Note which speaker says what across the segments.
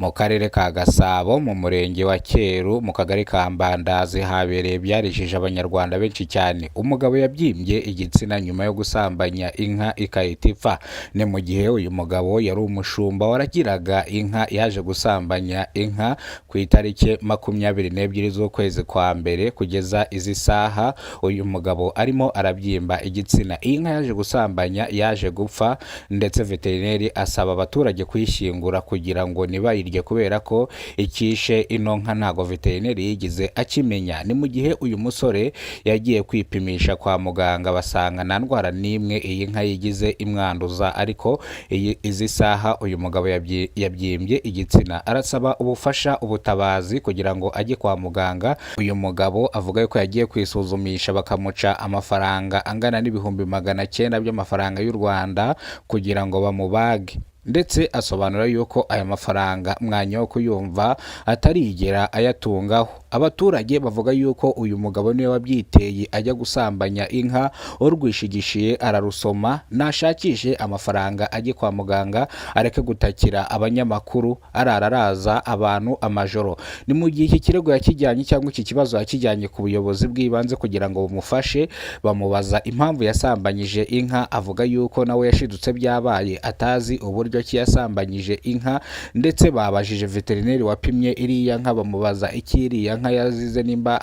Speaker 1: Mu karere ka Gasabo, mu murenge wa Cyeru, mu kagari ka Mbandazi, habereye ibyarijije Abanyarwanda benshi cyane. Umugabo yabyimbye igitsina nyuma yo gusambanya inka ikahita ipfa. Ni mu gihe uyu mugabo yari umushumba waragiraga inka, yaje gusambanya inka ku itariki 22 z'ukwezi kwa mbere. Kugeza izi saha uyu mugabo arimo arabyimba igitsina. Iyi nka yaje gusambanya yaje gupfa, ndetse veterineri asaba abaturage kuyishyingura kugira ngo ntibayirye, kubera ko icyishe ino nka ntago veterineri yigize akimenya. Ni mu gihe uyu musore yagiye kwipimisha kwa muganga, basanga nta ndwara n'imwe iyi nka yigize imwanduza, ariko izi saha uyu mugabo yabyimbye igitsina, arasaba ubufasha, ubutabazi, kugira ngo ajye kwa muganga. Uyu mugabo avuga yuko yagiye kwisuzumisha bakamuca amafaranga angana n'900,000 by'amafaranga y'u Rwanda kugira ngo bamubage, ndetse asobanura yuko aya mafaranga mwanya wo kuyumva atarigera ayatungaho. Abaturage bavuga yuko uyu mugabo niwe wabyiteye ajya gusambanya inka, urwishigishiye ararusoma. Nashakishe amafaranga ajye kwa muganga, areke gutakira abanyamakuru arara araza abantu amajoro. Ni mu gihe iki kirego yakijyanye, cyangwa iki kibazo yakijyanye ku buyobozi bw'ibanze kugira ngo bumufashe. Bamubaza impamvu yasambanyije inka, avuga yuko nawe yashidutse byabaye, atazi uburyo ki yasambanyije inka. Ndetse babajije veterineri wapimye iriya nka, bamubaza icyo iriya nka yazize, nimba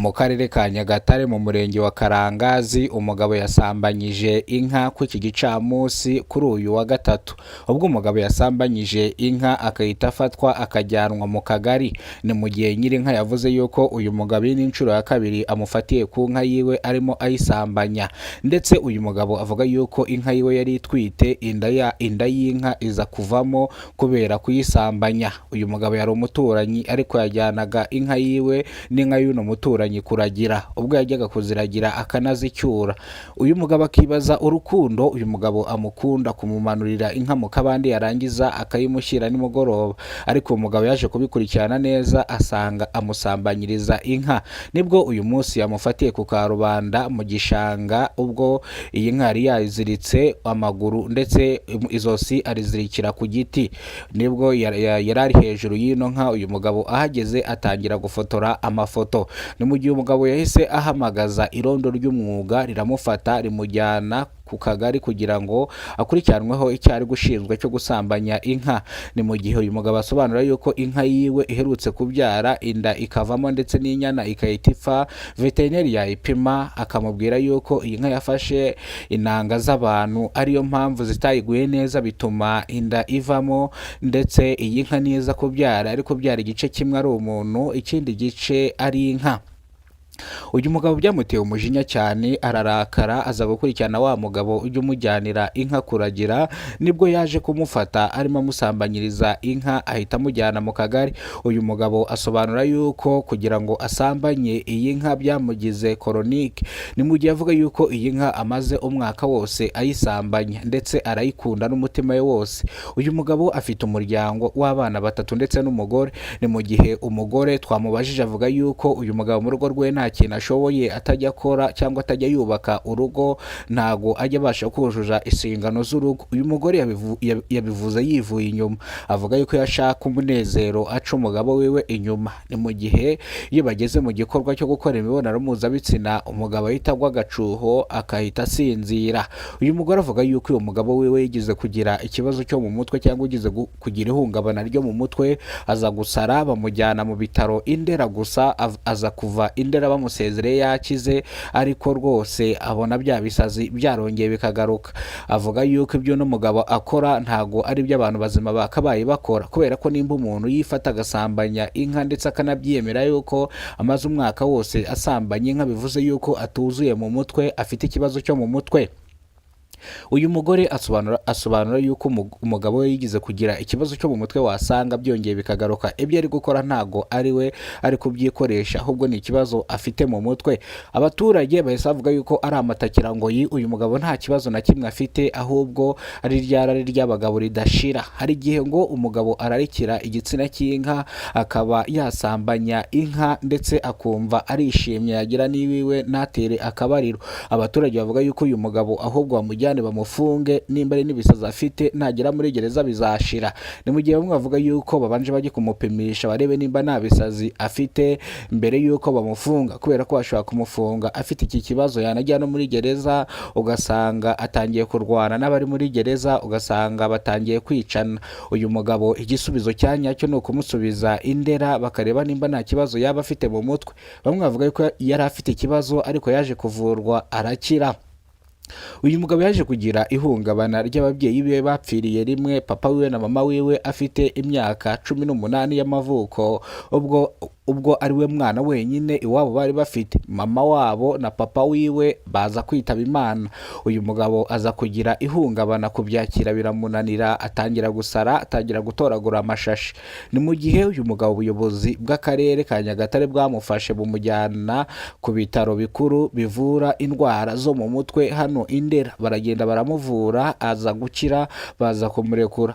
Speaker 1: Mu karere ka Nyagatare, mu murenge wa Karangazi, umugabo yasambanyije inka ku iki gicamunsi kuri uyu wa gatatu. Ubwo umugabo yasambanyije inka akahita afatwa akajyanwa mu kagari. Ni mu gihe nyir'inka yavuze yuko uyu mugabo iyi ni inshuro ya kabiri amufatiye ku nka yiwe arimo ayisambanya. Ndetse uyu mugabo avuga yuko inka yiwe yari itwite, inda y'inka iza kuvamo kubera kuyisambanya. Uyu mugabo yari umuturanyi, ariko yajyanaga inka yiwe n'inka y'uno muturanyi kuragira. Ubwo yajyaga kuziragira akanazicyura, uyu mugabo akibaza urukundo uyu mugabo amukunda, kumumanurira inka mu kabande yarangiza akayimushyira nimugoroba. Ariko uwo mugabo yaje kubikurikirana neza, asanga amusambanyiriza inka. Nibwo uyu munsi yamufatiye ku karubanda mu gishanga, ubwo iyi nka yari yaziritse amaguru ndetse izosi arizirikira ku giti. Nibwo yari ari hejuru y'ino nka, uyu mugabo ahageze atangira gufotora amafoto. Ni mu gihe umugabo yahise ahamagaza irondo ry'umwuga, riramufata rimujyana ku kagari kugira ngo akurikiranweho icyaha ari gushinjwa cyo gusambanya inka. Ni mu gihe uyu mugabo asobanura yuko inka yiwe iherutse kubyara, inda ikavamo ndetse n'inyana ikahita ipfa. Veterineri yayipima akamubwira yuko iyi nka yafashe intanga z'abantu, ariyo mpamvu zitayiguye neza, bituma inda ivamo. Ndetse iyi nka niza kubyara, ariko kubyara igice kimwe ari umuntu, ikindi gice ari inka. Uyu mugabo byamuteye umujinya cyane, ararakara, aza gukurikirana wa mugabo ujya umujyanira inka kuragira. Nibwo yaje kumufata arimo amusambanyiriza inka, ahita amujyana mu kagari. Uyu mugabo asobanura yuko kugira ngo asambanye iyi nka byamugize chronique. Ni mu gihe avuga yuko iyi nka amaze umwaka wose ayisambanya, ndetse arayikunda n'umutima we wose. Uyu mugabo afite umuryango w'abana batatu ndetse n'umugore. Ni mu gihe umugore twamubajije, avuga yuko uyu mugabo mu rugo rwe nta kintu ashoboye, atajya akora cyangwa atajya yubaka urugo, ntago ajya abasha kuzuza inshingano z'urugo. Uyu mugore yabivuze yivuye inyuma, avuga yuko iyo ashaka umunezero aca umugabo wiwe inyuma. Ni mu gihe iyo bageze mu gikorwa cyo gukora imibonano mpuzabitsina, umugabo ahita agwa agacuho akahita asinzira. Uyu mugore avuga yuko uyu mugabo wiwe yigeze kugira ikibazo cyo mu mutwe, cyangwa ugize kugira ihungabana ryo mu mutwe, aza gusara bamujyana mu bitaro i Ndera. Gusa aza kuva i Ndera bamusezereye yakize, ariko rwose abona bya bisazi byarongeye bikagaruka. Avuga yuko ibyo uno mugabo akora ntago ari ibyo abantu bazima bakabaye bakora, kubera ko nimba umuntu yifata agasambanya inka, ndetse akanabyiyemera yuko amaze umwaka wose asambanya inka, bivuze yuko atuzuye mu mutwe, afite ikibazo cyo mu mutwe. Uyu mugore asobanura yuko umugabo we yigeze kugira ikibazo cyo mu mutwe, wasanga byongeye bikagaruka. Ibyo ari gukora ntago ari we ari kubyikoresha, ahubwo ni ikibazo afite mu mutwe. Abaturage bahise bavuga yuko ari amatakirangoyi, uyu mugabo nta kibazo na kimwe afite, ahubwo ari rya rari ry'abagabo ridashira. Hari igihe ngo umugabo ararikira igitsina cy'inka, akaba yasambanya inka, ndetse akumva arishimye, yagira n'iwiwe ntatere akabariro. Abaturage bavuga yuko uyu mugabo ahubwo bamujyana Bamujyane bamufunge, nimba ari n'ibisazi afite nagera muri gereza bizashira. Ni mu gihe bamwe bavuga yuko babanje bajye kumupimisha barebe nimba nta bisazi afite mbere yuko bamufunga, kubera ko bashobora kumufunga afite iki kibazo, yanajya no muri gereza ugasanga atangiye kurwana n'abari muri gereza, ugasanga batangiye kwicana. Uyu mugabo igisubizo cya nyacyo ni ukumusubiza Indera bakareba nimba nta kibazo yaba afite mu mutwe. Bamwe bavuga yuko yari afite ikibazo ariko yaje kuvurwa arakira. Uyu mugabo yaje kugira ihungabana ry'ababyeyi be bapfiriye rimwe, papa wiwe na mama wiwe, afite imyaka 18 y'amavuko, ubwo ari we mwana wenyine iwabo bari bafite. Mama wabo na papa wiwe baza kwitaba Imana. Uyu mugabo aza kugira ihungabana, kubyakira biramunanira, atangira gusara, atangira gutoragura amashashi. Ni mu gihe uyu mugabo ubuyobozi bw'akarere ka Nyagatare bwamufashe bumujyana ku bitaro bikuru bivura indwara zo mu mutwe hano Indera, baragenda baramuvura, aza gukira, baza kumurekura.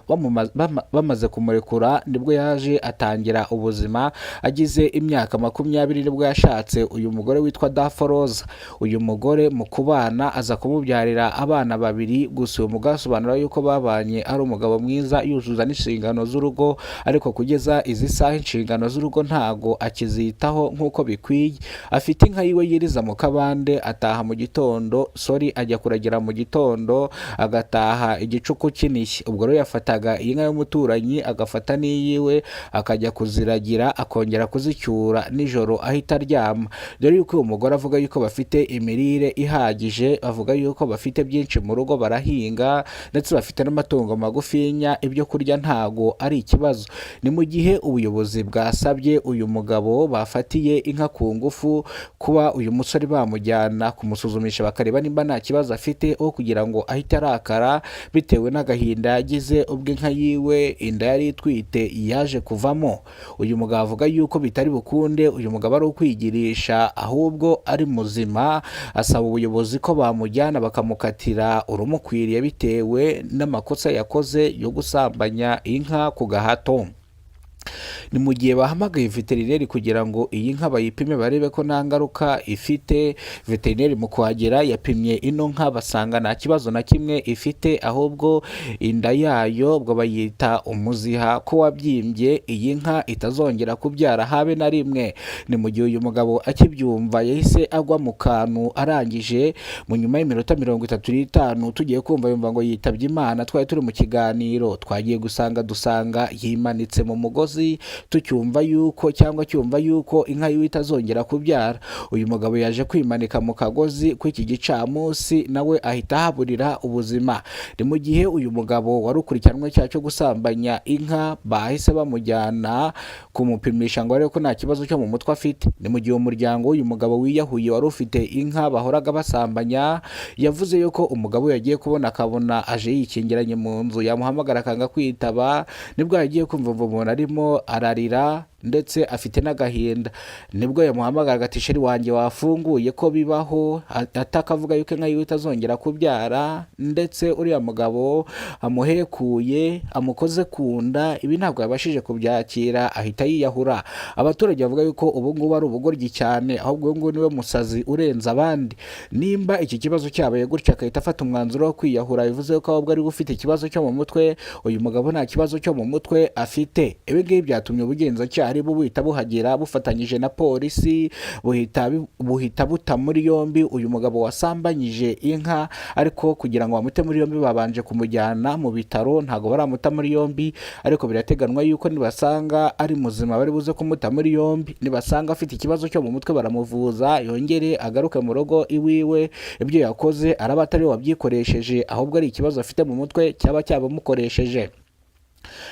Speaker 1: Bamaze kumurekura nibwo yaje atangira ubuzima. Agize imyaka 20 nibwo yashatse uyu mugore witwa Daforoza. Uyu mugore mu kubana aza kumubyarira abana babiri gusa. Uyu mugore asobanura yuko babanye ari umugabo mwiza, yuzuza n'inshingano z'urugo, ariko kugeza izi saha inshingano z'urugo ntago akizitaho nk'uko bikwiye. Afite inka yiwe yiriza mu kabande, ataha mu gitondo, sorry, ajya kuragira mu gitondo agataha igicuku kinishye. Ubwo rero yafataga iyi nka y'umuturanyi agafata n'iyiwe akajya kuziragira, akongera kuzicyura nijoro ahita aryama. Dore yuko uyu mugore avuga yuko bafite imirire ihagije, avuga yuko bafite byinshi mu rugo, barahinga ndetse bafite n'amatungo magufinya, ibyo kurya ntago ari ikibazo. Ni mu gihe ubuyobozi bwasabye uyu mugabo bafatiye inka ku ngufu kuba uyu musore bamujyana kumusuzumisha bakareba nimba nta kibazo afite, aho kugira ngo ahite arakara bitewe n'agahinda yagize ubwo inka yiwe inda yari itwite yaje kuvamo. Uyu mugabo avuga yuko bitari bukunde, uyu mugabo ari ukwigirisha ahubwo ari muzima. Asaba ubuyobozi ko bamujyana bakamukatira urumukwiriye bitewe n'amakosa yakoze yo gusambanya inka ku gahato. Ni mu gihe bahamagaye veterineri kugira ngo iyi nka bayipime barebe ko nta ngaruka ifite. Veterineri mu kuhagera yapimye ino nka, basanga nta kibazo na kimwe ifite, ahubwo inda yayo, ubwo bayita umuziha, ko wabyimbye, iyi nka itazongera kubyara habe na rimwe. Ni mu gihe uyu mugabo akibyumva yahise agwa mu kantu, arangije mu nyuma y'iminota 35 tugiye kumva yumva ngo yitabye Imana. Twari turi mu kiganiro, twagiye gusanga dusanga yimanitse mu mugozi, tucyumva yuko cyangwa cyumva yuko inka yiwe itazongera kubyara. Uyu mugabo yaje kwimanika mu kagozi kw'iki gicamunsi, nawe ahita ahaburira ubuzima. Ni mu gihe uyu mugabo wari ukurikiranwe icyaha cyo gusambanya inka bahise bamujyana kumupimisha ngo barebe ko nta kibazo cyo mu mutwe afite. Ni mu gihe umuryango w'uyu mugabo wiyahuye wari ufite inka bahoraga basambanya yavuze yuko umugabo we yagiye kubona akabona aje yikingiranye mu nzu, yamuhamagara akanga kwitaba. Nibwo yagiye kumva umuntu arimo ararira ndetse afite n'agahinda, nibwo yamuhamagara ati: "Chéri wanjye, wafunguye ko bibaho?" Atakavuga yuko inka yiwe itazongera kubyara, ndetse uriya mugabo amuhekuye amukoze ku nda. Ibi ntabwo yabashije kubyakira, ahita yiyahura. Abaturage bavuga yuko ubu ngubu ari ubugoryi cyane, ahubwo uyu nguyu niwe musazi urenze abandi. Nimba iki kibazo cyabaye gutya agahita afata umwanzuro wo kwiyahura, bivuze ko ahubwo ari we ufite ikibazo cyo mu mutwe. Uyu mugabo nta kibazo cyo mu mutwe afite. Ibi ngibi byatumye ubugenzacyaha ari buhita buhagera bufatanyije na polisi, buhita buta muri yombi uyu mugabo wasambanyije inka. Ariko kugira ngo bamute muri yombi babanje kumujyana mu bitaro, ntabwo baramuta muri yombi, ariko birateganwa yuko nibasanga ari muzima bari buze kumuta muri yombi. Nibasanga afite ikibazo cyo mu mutwe baramuvuza yongere agaruke mu rugo iwiwe. Ibyo yakoze araba atari we wabyikoresheje, ahubwo ari ikibazo afite mu mutwe cyaba cyabamukoresheje.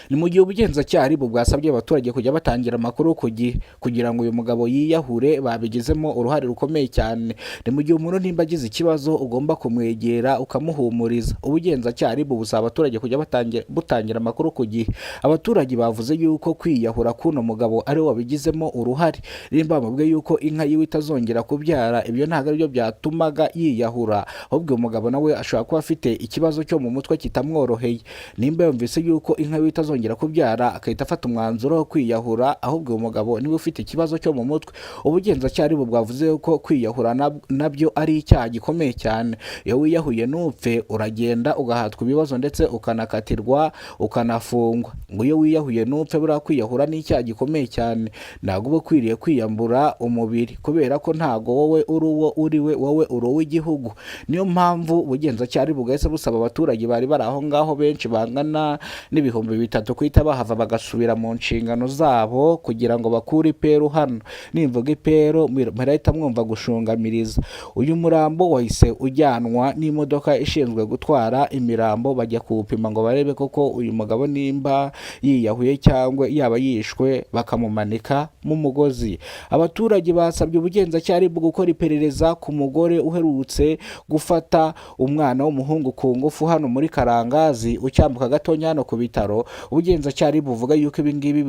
Speaker 1: Ni mu gihe ubugenzacyaha RIB bwasabye abaturage kujya batangira amakuru ku gihe kugira ngo uyu mugabo yiyahure, babigizemo uruhare rukomeye cyane. Ni mu gihe umuntu nimba agize ikibazo ugomba kumwegera ukamuhumuriza. Ubugenzacyaha RIB busaba abaturage kujya butangira amakuru ku gihe. Abaturage bavuze yuko kwiyahura k'uno mugabo ari we wabigizemo uruhare. Nimba bamubwiye yuko inka yiwe itazongera kubyara, ibyo ntabwo aribyo byatumaga yiyahura, ahubwo uyu mugabo nawe ashobora kuba afite ikibazo cyo mu mutwe kitamworoheye. Nimba yumvise yuko inka yiwe we itazongera kubyara, agahita afata umwanzuro wo kwiyahura. Ahubwo uyu mugabo niwe ufite ikibazo cyo mu mutwe. Ubugenzacyaha bwavuze ko kwiyahura nabyo ari icyaha gikomeye cyane. Iyo wiyahuye ntupfe, uragenda ugahatwa ibibazo ndetse ukanakatirwa, ukanafungwa. Ngo iyo wiyahuye ntupfe, buriya kwiyahura ni icyaha gikomeye cyane. Ntabwo uba ukwiriye kwiyambura umubiri, kubera ko ntabwo wowe uri uwo uri we, wowe uri uw'igihugu. Niyo mpamvu ubugenzacyaha bugahise busaba abaturage bari bari aho ngaho benshi bangana n'3,000 guhita bahava bagasubira mu nshingano zabo kugira ngo bakure iperu hano. Nimvuga iperu, murahita mwumva gushungamiriza. Uyu murambo wahise ujyanwa n'imodoka ishinzwe gutwara imirambo, bajya kuwupima ngo barebe koko uyu mugabo nimba yiyahuye cyangwa yaba yishwe bakamumanika mu mugozi. Abaturage basabye ubugenzacyaha bwo gukora iperereza ku mugore uherutse gufata umwana w'umuhungu ku ngufu hano muri Karangazi, ucyambuka gatonya hano ku bitaro. Ubugenzacyaha buvuga yuko ibi ngibi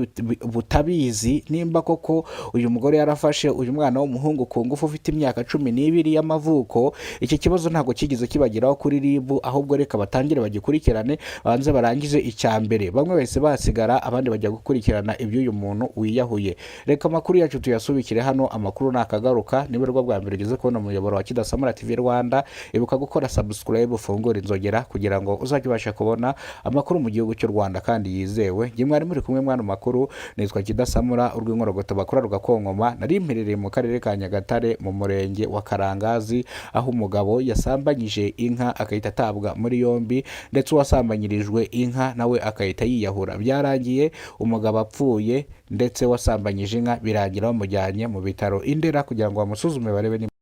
Speaker 1: butabizi, nimba koko uyu mugore yarafashe uyu mwana w'umuhungu ku ngufu ufite imyaka 12 y'amavuko. Iki kibazo ntabwo kigeze kibageraho kuri RIB, ahubwo reka batangire bagikurikirane, banze barangize icya mbere. Bamwe bahise basigara, abandi bajya gukurikirana iby'uyu muntu wiyahuye. Reka amakuru yacu tuyasubikire hano. Amakuru nakagaruka. Niba aribwo bwa mbere ugeze kubona umuyoboro wa Kidasamura TV Rwanda, ibuka gukora subscribe, ufungure inzogera kugira ngo uzajye ubasha kubona amakuru mu gihugu cy'u Rwanda kandi yizewe. Njye mwari muri kumwe mwana makuru nitwa Kidasamura urw'inkorogoto bakora rugakonkoma. Nari mperereye mu karere ka Nyagatare, mu murenge wa Karangazi, aho umugabo yasambanyije inka agahita atabwa muri yombi, ndetse uwasambanyirijwe inka nawe agahita yiyahura. Byarangiye umugabo apfuye, ndetse wasambanyije inka birangira bamujyanye mu bitaro i Ndera kugira ngo bamusuzume barebe niba